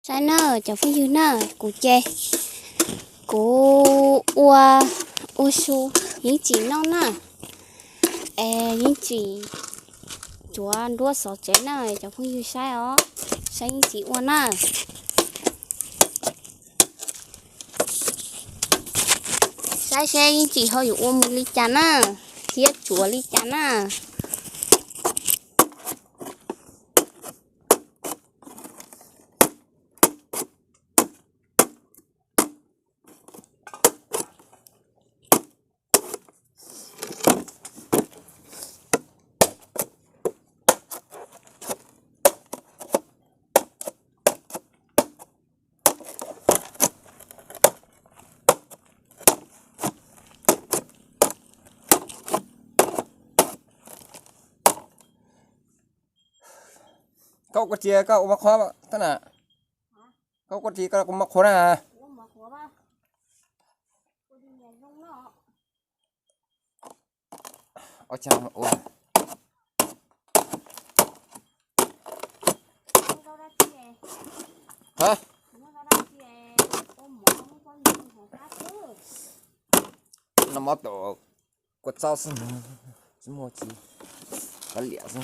Saib na cov phooj ywg na, kuv ces kuv ua, ua su, yeej tsis noj na. Es yeej tsis tsuav nruab xov tsev na cov phooj ywg saib os, saib yeej tsis ua na. Saib seb yeej tsis ho yuav ua mus li cas na, thiab tsuav li cas na. Koj ua tiag koj ua mov qhuav tab na. Koj ua tiag koj ua mov qhuav na. Noj mov tom kua txob xwb, tsis muaj tsis, kav liam xwb.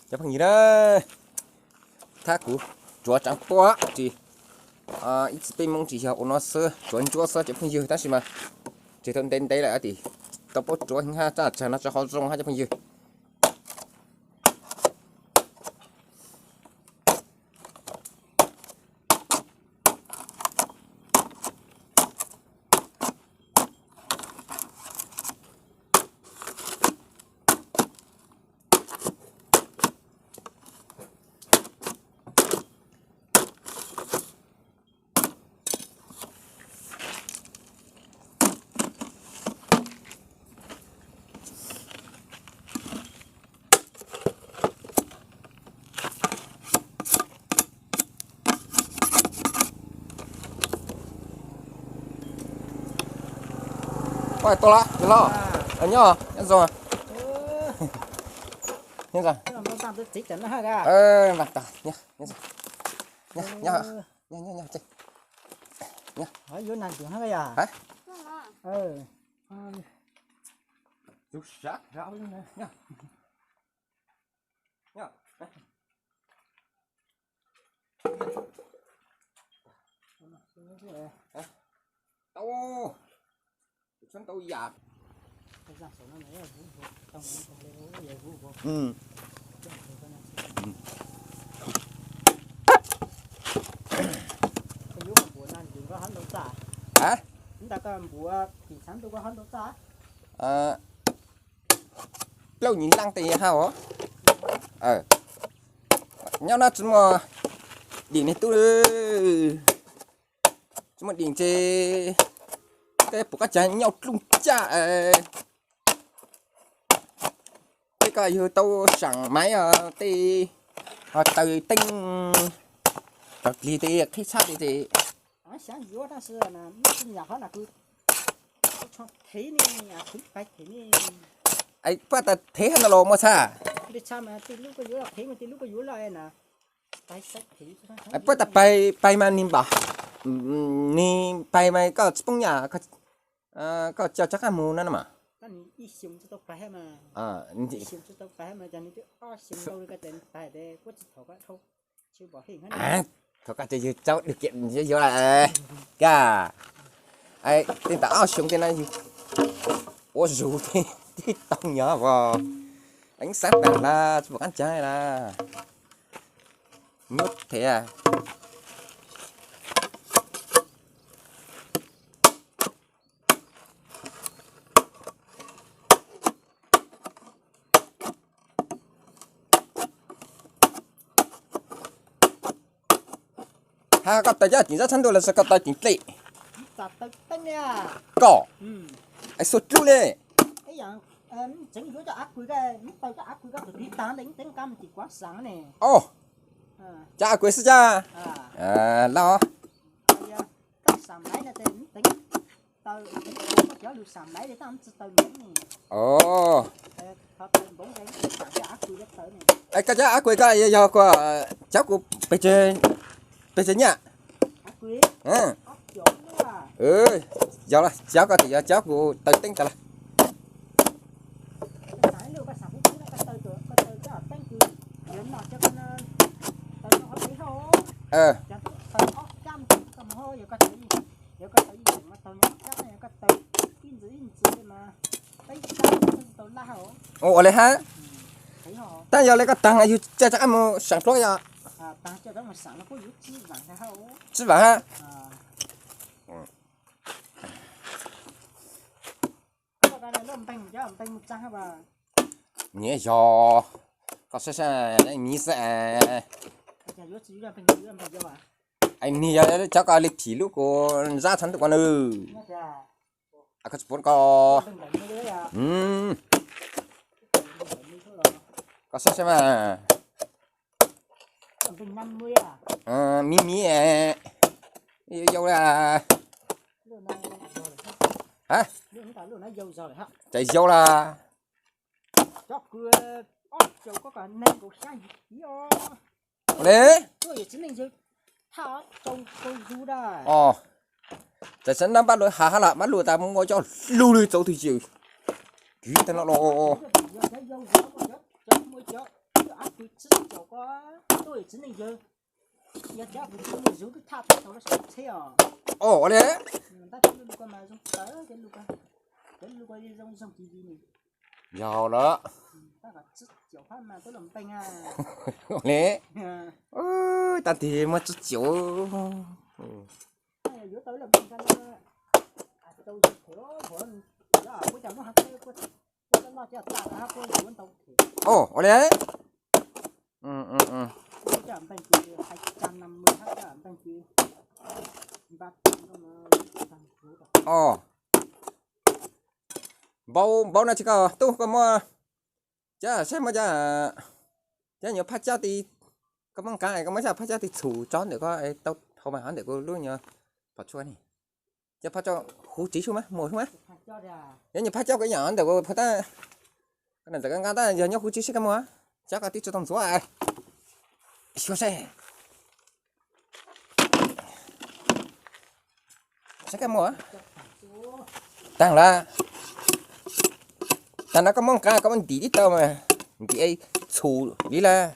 Cov phooj ywg na, thab kuv tsuav tseem puab tsis, ib txhij peb Hmoob tsis yog ua no xwb, tsuav ntsuab xwb cov phooj ywg, tab sis mas tsis tau ntev ntev lawm tim tau paub tsuav heev hab, tsab tsag no tso qhov zoo hab cov phooj ywg. Ua tau lawm, nyob, nyob zoo. Nyob zoo. Nyob, nyob, nyob, nyob, nyob, nyob. Tau, tau yam. Plaub nyim leej tes hab os. Nyob no tsis muaj dim ne tub, tsis muaj dim ces tej puas qab cav nyob dlub caj. Tej koj yug tau seem maiv tej ho taws teeb, tau plig tej qhib txhab tej ces puab tas thev hab no los muaj txhab. Puab tas paig, paig mas nwg npam, nwg paig mas koj tsis poob nyaj, koj coj rov qab mus no mas. Thaum koj tseem yug tau dwg kiam yuav yuav lawm, koj tej ntawm ob xyoo tej no yug ua zug tib tau nyog vos, eeb xav pam lawm tsis pom qab caag lawm. Nyuaj thiab. Hab koj taws cov tim zab txhab ntuj los sis koj taws tim dlej? Koj, es xuas dlub le. Os, Cov a kuj xwb cov. Laj. Koj cov a kuj koj yog kuv cov kuv pes tsawg nyiaj? Yog, cov koj tias yog cov kuv taw teeb tas lawm. Ua li hab. Tab yog li koj taag yug ca rov qab mus saam dluab yog? Tsis vaam hab. Nyiam yog, koj saib saib miv xwb es. Es niag yog cov koj li thim lub kuv zab txhua ntawm ko nws. Koj tsis pum koj. Koj saib saib mas. Miv miv, yau la. Hab, tseem yau la. Li, tseem saib nab npab luas has hab los npab luas tas muaj coj lug li txaus twg yws. Kwv tag no los. Ua li. Yog lawm. Ua li. Tag tig muaj tsib caug. Ua li. Npau npau no tsis koj tub koj muab, cov saib muab cov, cov nyuam phaj coj ti, koj muab nqaa koj muab cov phaj coj ti txhum tso ntawm ko tau dhau mas hov ntawm kuv lub nyuam phom tshuaj ni. Cov phaj coj huv tsis sub mas muag sub mas. Cov nyuam phaj coj kuv yam ntawm kuv phuv tab, koj ntawm koj nqaa tab yog nyob huv tsis sub koj muag, cov koj tib tsis tau ntxuav. Xyuas saib. Saib koj muag. Taag lawm. Taag no koj muab nqaa koj muab ntim tib tau mas, ntim txhum li lawm.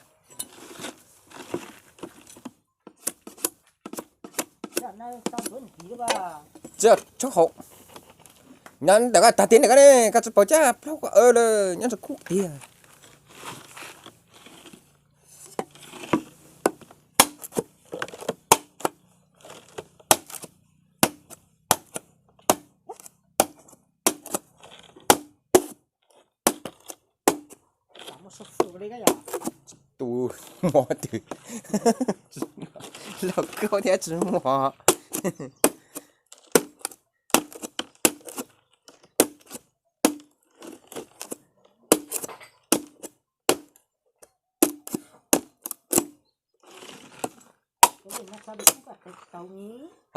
Tsis tshoob hau. Nyob ntawm koj tag tig ntawm koj ne, koj tsis paub caj plaub ko lawm nyob ntawm kub tiag. Tus mov twg, laug kawg thiab tsis muaj.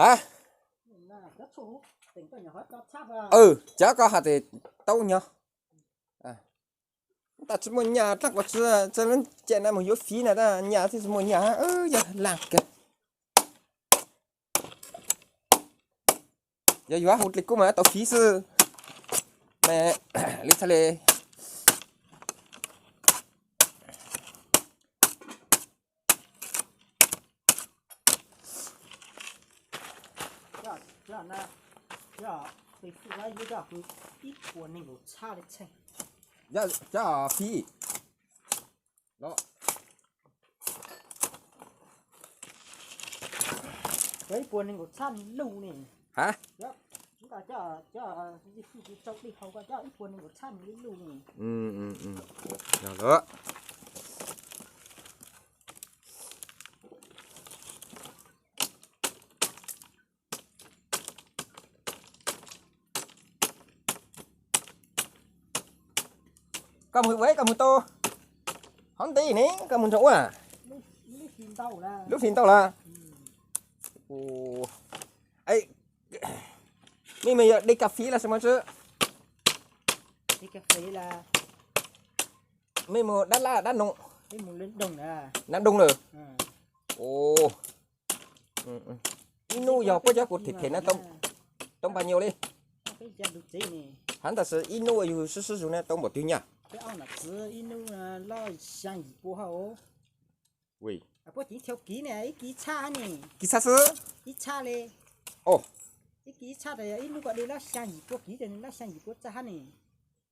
Ha, cov koj has tes tau nyog. Tab tsis muaj nyaj dlaab kuv tsi, tsi lub caij no mus yuav fiv na tab nyaj thiaj tsis muaj nyaj, yog laaj kawg. Yog yuav hu dle kub mas tau fiv xwb. Li txhaj le. Cov fiv los, ib puas nees nkaum txhab lug ne. Ha, yog lawm. Koj mus ua, koj mus tau hov ntev ne, koj mus nrog ua. Lub hli ntau lawm. Mej mus yog de kas fis los sis mas tsi? Mej mus dab laj dab noog? Dab noog lawm. Ib nub yog puab cov kuv them them na, tau npaum nyuaj li. Hav, tab sis ib nub yug sib sib zug na tau npaum twg nyaj? Kis txhab xwb. Ib kis txhab, ib nub koj de lab xya yim pua kiv, lab xya yim pua txhab hab ne.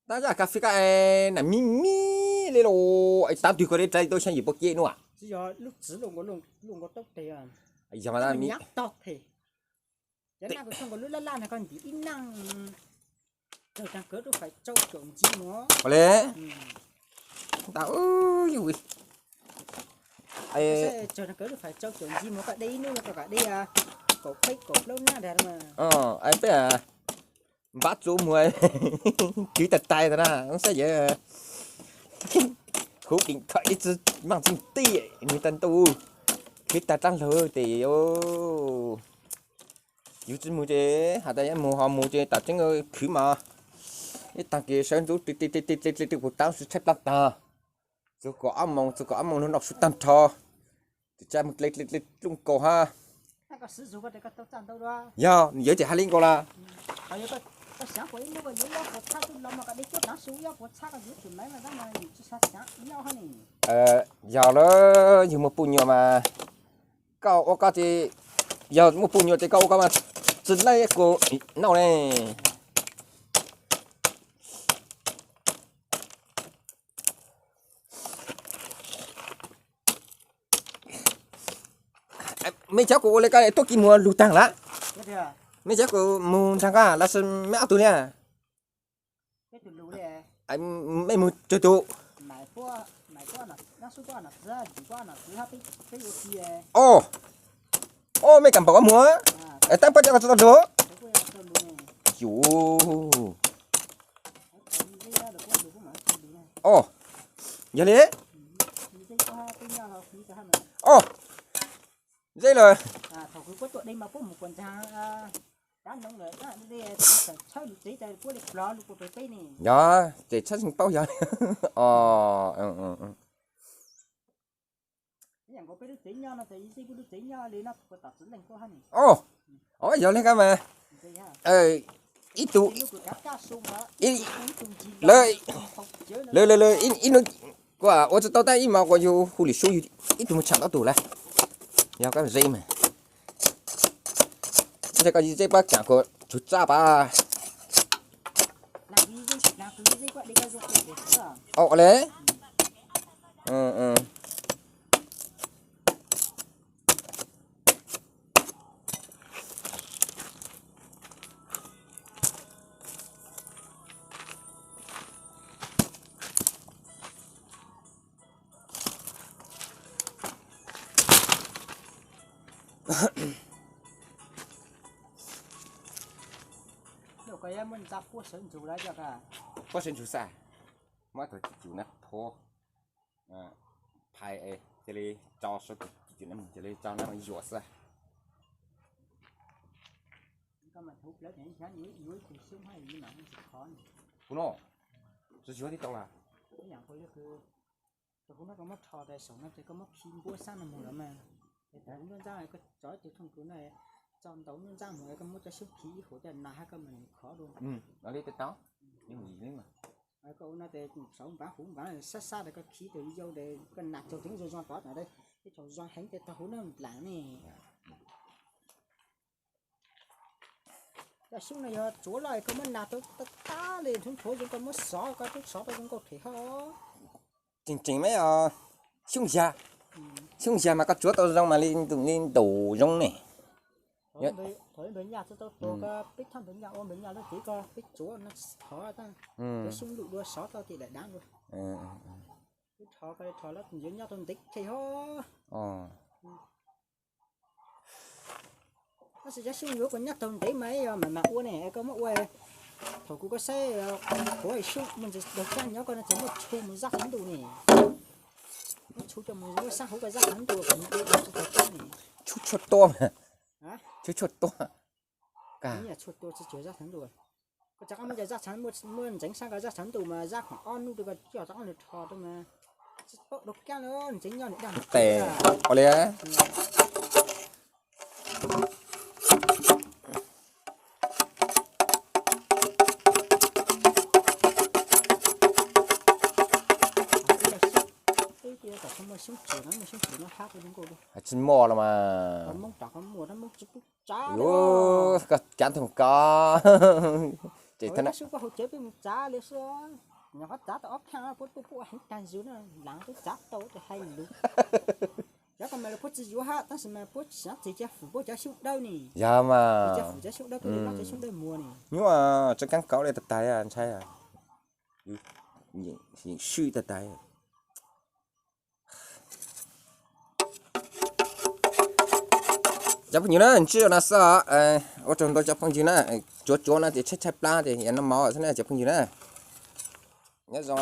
Tab zaj kas fis koj nam mib mib li los, tav twg koj de tau xya yim pua kiv nub? Tsis yog lub txwv luaj nkaus taub teg, yog mas nyav tog teg. Cov naj kuv txog nkaus lub laj laj no koj ntim ib naj, tsawg tag kawg rau fais tsau caum nci mus. Ua li, ntau, tsawg tag kawg rau fais tsau caum nci mus koj de ib nub no koj kam de kaum peb kaum plaub naj dag. Peb npab tsuv muag khwv tag tais tag na, saib yawg huv deem thawm ib tsi maaj txi tij nwg tag ntuj, khwv tag rab lug tes yug tsi mus ces has tas mus ho mus ces tam tseeb khwv mas ib tag kis sawv ntxuv ti ti ti ti ti ti kuv taab sib tshaib plab tag. Txug kaum ob moos, txug kaum ob moos lug noj su tag nrho, tsis tsa mus dle dle dle dlub nkaus hab. Yog, yawg tseem has li nkaus lawm. Yog lawm, yug muaj puj nyuam mas koj ua koj ces, yog muaj puj nyuam ces koj ua koj mas tsi laib kuv noj ne. Mej cov kuv ua li koj tuaj kis muag lug taag lawm. Mej cov kuv mus nrhav koj los sis mej ob tug li? Mej mus tsawg tug? O, o, mej kam npaum koj muag, tab puab cov koj tsi tau lug. Yus, o, yog li, o, zeb lawm. Yog, ces tshawb tsis paub yog. O, yog li koj mas. Ib tug, lawv, lawv, lawv, ib nub kuv ua tsi tau tab ib mos kuas yug hu lwm sub yug ib tug mus tsham tau tug lawm. Yog koj zeb mas, koj zeb pab tsaam kuas tsug tsaj pab. O, le. Puab sawv ntsug xwb, muab tug ci cus na thuav phais, cia li tso sawv tug ci cus na mus, cia li tso na yuam xwb. Kuv no, tsis yuav tib tau lawm. Tus kuv no koj muab rho tas saum no ces koj muab khi npuab sab no mus lawm mas. Es thaum nruab ntxab koj tso ib tug thooj kws no, tso ntau nruab ntxab mus koj muab cov xyoob khi ib huam coj nas hab koj mam khov dua. Li tau, koj ua no ces saum npav huv npav sab sab tas koj khi tus yau tas koj nas tsaug tseev zoo zoo tod tas, ib thaum zoo heev ces tog huv no nplaam ne. Cov xyoob no yog tsuav loj koj muab nas tau tag tag li nthuav nthuav zoo koj muab xov koj tub xov tau zoo nkauj them hab. Tseem tseem mas yog xyoob yag, xyoob yag mas koj tsuav tau zoo mas li ntu li ntu zoo ne. Thaum ntawd nyaj txawj tau tuag koj peb thaj ntawd nyaj ua ntawd nyaj lub cev koj peb tsuav no thov tag, cov xyoob luj dua xov tau tim daim dav dua. Peb rho koj rho lawm yuav nyob tau ntev thiaj hab. Tab sis cov xyoob yuav kuv nyob taug ntev mas yog mam mam ua ne, koj muab ua, thaum kuv koj saib qhuav xyoob muaj ntsis daug sab nyob koj no tseem muaj tshu mus zaj qhov ntuj ne. Muaj Kuv coj mus muab sab hauv koj zaj tshav ntuj kom nws dua tsis tau teb ne. Tshub tshuaj tuaj mas. Tshub tshuaj tuaj. Koj rov qab muab cov zaj tshav, muab ntxeev sab koj zaj tshav ntuj mas zaj khoom ob hnub rau koj coj rov qab los rho rau mas tsis paub dua kab li, ntxeev nyob nws dag tes ua li. Tsis muaj los mas. Koj cav ntawm koj. Ces thaum no puab tsav tau ob pheej puab puab puab heev tag zug na, lav puab tsav tau ces hais lus. Cov ko mas lawv puab tsis yuav hab, tab sis mas puab tsis xav txiv cov fum puab cov xyub dawb ne. Yog mas. Cov fum cov xyub dawb puab li noj cov xyub dawb muag ne. Nyuaj, tseem kaab kauv li tag tag ntshai. Yeem swb tag tag. Cov phooj ywg na, ntsib no xwb os. Ua tsaug ntau cov phooj ywg na, tsuav tsuav no ces tshaib tshaib plab ces yog no mov xwb na cov phooj ywg na. Nyob zoo.